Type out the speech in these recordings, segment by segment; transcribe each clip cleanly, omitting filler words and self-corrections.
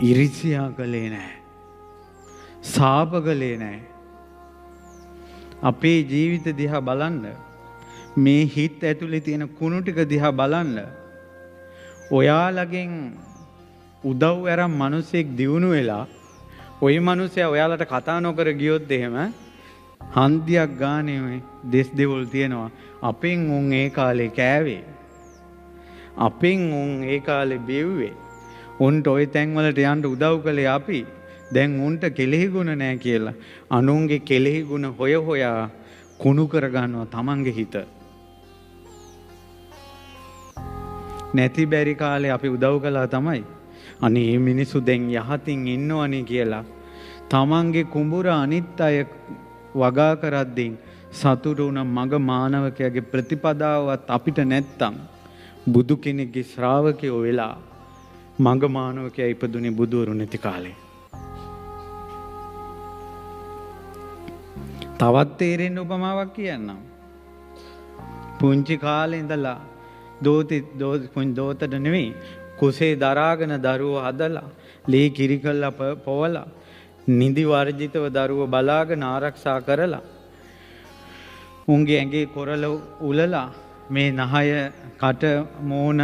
ඉරිසියා කළේ නෑ. සාප කළේ නෑ. අපේ ජීවිත දිහා බලන්න, මේ හිත ඇතුලේ තියෙන කුණු ටික දිහා බලන්න, ඔයාලගෙන් උදව් අරන් මිනිස්සෙක් දියුණු වෙලා ඔය මිනිස්සයා ඔයාලට කතා නොකර ගියොත් එහෙම හන්දියක් ගානේ ඔය දෙස් දෙවොල් තියෙනවා. අපෙන් උන් ඒ කාලේ කෑවේ. අපෙන් උන් ඒ කාලේ බෙව්වේ. උන්ට ඔය තැන් වලට යන්න උදව් කළේ අපි. දැන් උන්ට කෙලෙහි ගුණ නෑ කියලා අනුන්ගේ කෙලෙහි ගුණ හොය හොයා කුණු කරගන්නවා තමන්ගේ හිත. නැති බැරි කාලේ අපි උදව් කළා තමයි. අනේ මේ මිනිස්සු දැන් යහතින් ඉන්නවනේ කියලා තමන්ගේ කුඹුර අනිත් අය වගා කරද්දී සතුටු වුණ මග මානවකයාගේ ප්‍රතිපදාවවත් අපිට නැත්තම් බුදු කෙනෙක්ගේ ශ්‍රාවකයෝ වෙලා මග මානවකයා ඉපදුනේ බුදුවරු නැති කාලේ. තවත් තේරෙන්න උපමාවක් කියන්නම්. පුංචි කාලේ ඉඳලා දෝතට නෙවෙයි කුසේ දරාගෙන දරුවෝ හදලා ලේ කිරි කළා පොවලා නිදි වර්ජිතව දරුවෝ බලාගෙන ආරක්ෂා කරලා උන්ගේ ඇඟේ කොරල උලලා මේ නහය කට මෝන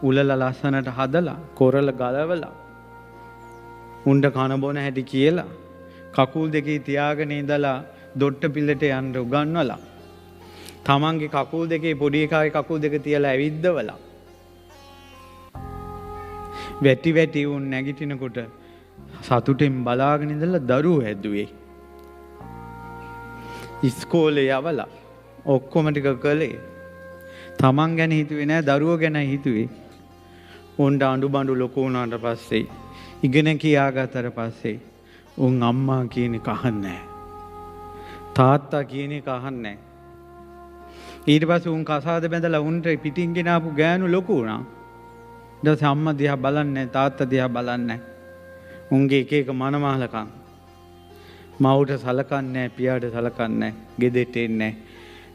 උලලා ලස්සනට හදලා කොරල ගලවලා උන්ට කන බොන හැටි කියලා කකුල් දෙකේ තියාගෙන ඉඳලා දොට්ට පිල්ලට යන්න උගන්වලා තමන්ගේ කකුල් දෙකේ පොඩි එකාගේ කකුල් දෙක තියලා ඇවිද්දවලා වැටි වැටි උන් නැගිටිනකොට සතුටෙන් බලාගෙන ඉඳලා දරුවෝ හැදුවේ. ඉස්කෝලේ යවලා ඔක්කොම ටික කළේ. තමන් ගැන හිතුවේ නෑ, දරුවෝ ගැන හිතුවේ. උන්ට අඬු බඬු ලොකු වුණාට පස්සේ ඉගෙන කියාගත්තට පස්සේ උන් අම්මා කියන එක අහන්නේ නෑ. තාත්තා කියන එක අහන්නේ නෑ. ඊට පස්සේ උන් කසාද බැඳලා උන්ට පිටින් ගෙන ආපු ගෑනු ලොකු වුණා. ඊට පස්සේ අම්මා දිහා බලන්නේ නෑ, තාත්තා දිහා බලන්නේ නෑ. උන්ගේ එක එක මනමහලකම්. මව්ට සලකන්නේ නෑ, පියාට සලකන්නේ නෑ, ගෙදරට එන්නේ නෑ.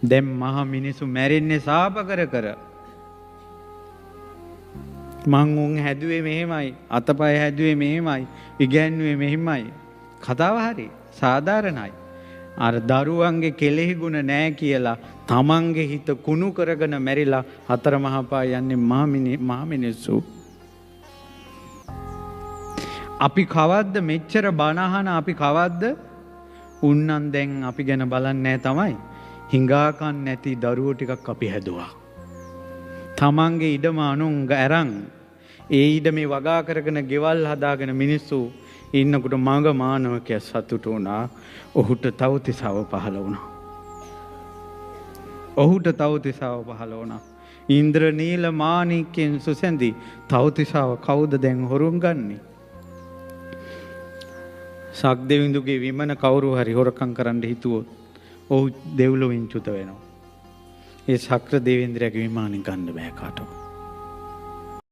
දැන් මහා මිනිස්සු මැරෙන්නේ සාප කර කර. මං උන් හැදුවේ මෙහෙමයි, අතපය හැදුවේ මෙහෙමයි, ඉගැන්නුවේ මෙහෙමයි. කතාව හරි සාධාරණයි. අර දරුවන්ගේ කෙලෙහි ගුණ නෑ කියලා තමන්ගේ හිත කුණු කරගෙන මැරිලා හතර මහා පාය යන්නේ මහා මිනිස්සු. අපි කවද්ද මෙච්චර බණ අහන අපි කවද්ද උන්නම් දැන් අපි ගැන බලන්නේ නෑ තමයි. හිඟාකන් නැති දරුවෝ ටිකක් අපි හැදුවා. තමන්ගේ ඉඩම අනුන් අරන් ඒ ඉඩමේ වගා කරගෙන ගෙවල් හදාගෙන මිනිස්සු ඉන්නකොට මඟ මානවකයා සතුටු වුණා. ඔහුට තව්තිසාව පහළ වුණා. ඔහුට තව්තිසාව පහළ වුණා. ඉන්ද්‍රනීල මාණික්කෙන් සුසැඳි තව්තිසාව කවුද දැන් හොරුන් ගන්නේ? සක්දෙවිඳුගේ විමන කවුරු හරි හොරකම් කරන්න හිතුවොත් ඔහු දෙව්ලොවින් චුත වෙනවා. ඒ ශක්‍ර දේවේන්ද්‍රයාගේ විමානෙ ගන්න බෑ කාටවත්.